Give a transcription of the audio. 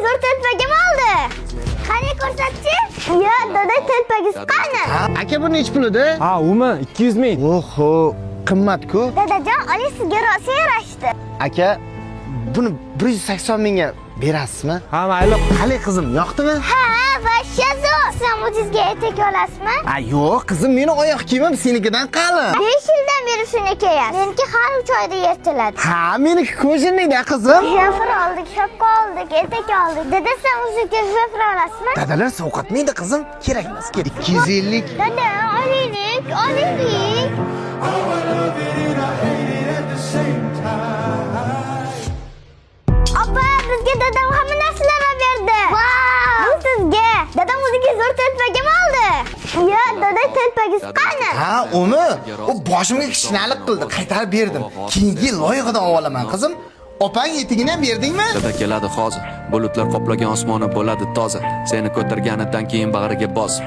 Zo'r telpagim oldi. Qani, ko'rsatchi? Yo, dada, telpagingiz qani? Aka, bu nechi pul edi? Ha, umi 200 ming. Oho, qimmat-ku. Dadajon, oling, sizga rosa yarashdi. Aka, buni 180 mingga berasizmi? Ha, mayli. Qalay, qizim, yoqdimi? Ha, вообще zo'r. Siz ham o'zingizga etak olasizmi? A, yo'q, qizim, meni oyoq kiyimim senikidan qalin. 5 yildan beri shuni kiyasiz. Meniki har 3 oyda yirtiladi. Ha, meniki кожаный da, qizim. Jumper oldik, shapka oldik, etak oldik. Dada, sen o'zingizga jumper olasizmi? Dadalar sovqatmaydi, qizim. Kerak emas, kerak. 250. Dada, olaylik, olaylik. I hate it at the same time. Opa, bizga dadam hamma narsalar olib berdi. Vau! Bu sizga. Dadam o'ziga zo'r telpagim oldi. Yo, dada, telpagingiz qani? Ha, uni u boshimga kishnalik qildi, qaytarib berdim. Keyingi yil loyig'idan olaman, qizim. Opang etigini ham berdingmi? Dada keladi hozir. Bulutlar qoplagan osmoni bo'ladi toza. Seni ko'targanidan keyin bag'riga bos.